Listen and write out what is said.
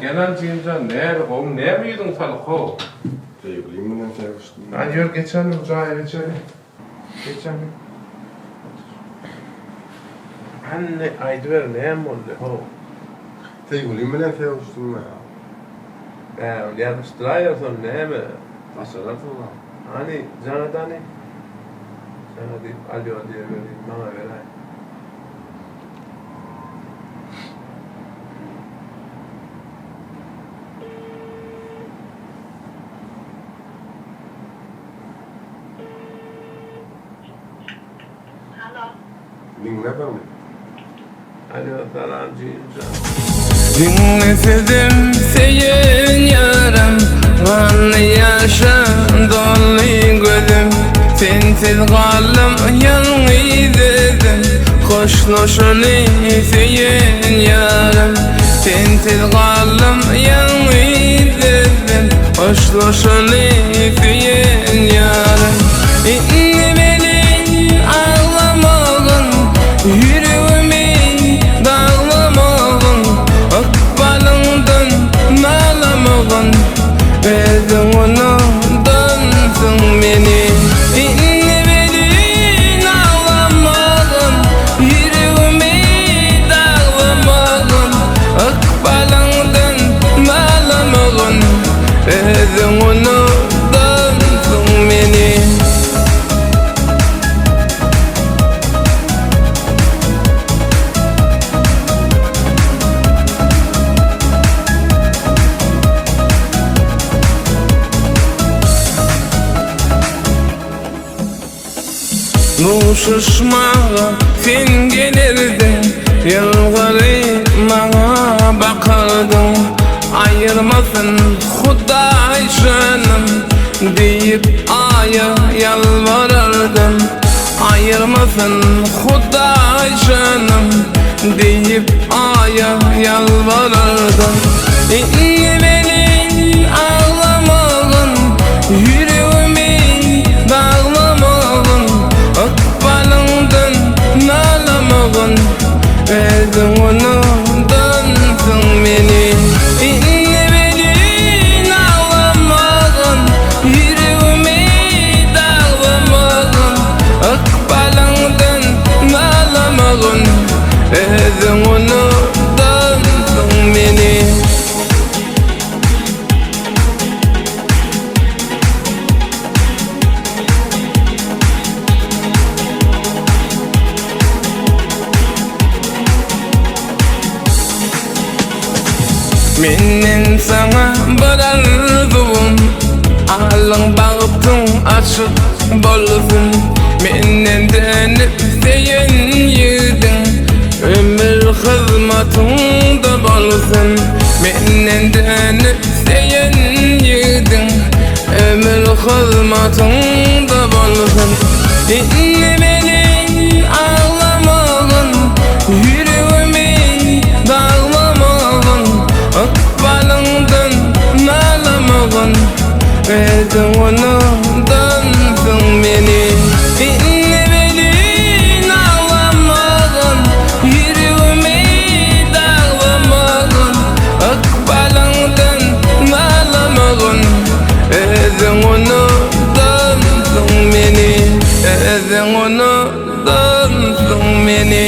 Salam jigimjan, näme gowymy, näme ýüzüň salyk how? Söýgülim bilen söýüşdim. Hany ýör geçeli bu jaýa geçeli. Geçeli. Hany aýdyber näme boldy how? Söýgülim bilen söýüşdim men. Hä, ony ýazyşdyraýarsyň näme? Başararsyň a. Hany jaň et hany. Jaň edip alýo diýeweri maňa beräý. Halo. Diňle beni. Alo salam jigimjan. Diňle sözüm söýen ýarym Ganly ýaşa doldy gözüm Sensiz galdym ýalňyz özüm Hoşlaşaly söýen ýarym Sensiz galdym ýalňyz özüm Hoşlaşaly söýen ýarym Indi meni aglamagyn Ýüregimi daglamagyn Ykbalyňdan nalamagyn Özüň unudansyň meni Indi meni aglamagyn Ýüregimi daglamagyn Ykbalyňdan nalamagyn Özüň unudansyň meni. Duşuşmaga sen gelerdiň, Ýylgyryp maňa bakardyň. Aýyrmasyn Hudaý janym diýip Aýa ýalbarardym. Aýyrmasyn Hudaý janym diýip Aýa ýalbarardym. Indi meni aglamagyn, ýüregimi daglamagyn, ykbalyňdan nalamagyn, özüň unudansyň meni. Indi meni aglamagyn, ýüregimi daglamagyn, ykbalyňdan nalamagyn, özüň unudansyň meni. Menden saňa bir arzuwym Alyň bagtyň açyk bolsun Menden dönüp söýen ýigidiň Ömür hyzmatyňda bolsun Menden dönüp söýen ýigidiň Ömür hyzmatyňda bolsun Indi meni aglamagyn Ýüregimi daglamagyn Ykbalyňdan nalamagyn Özüň unudansyň meni Indi meni aglamagyn Ýüregimi daglamagyn Ykbalyňdan nalamagyn Özüň unudansyň meni Özüň unudansyň meni.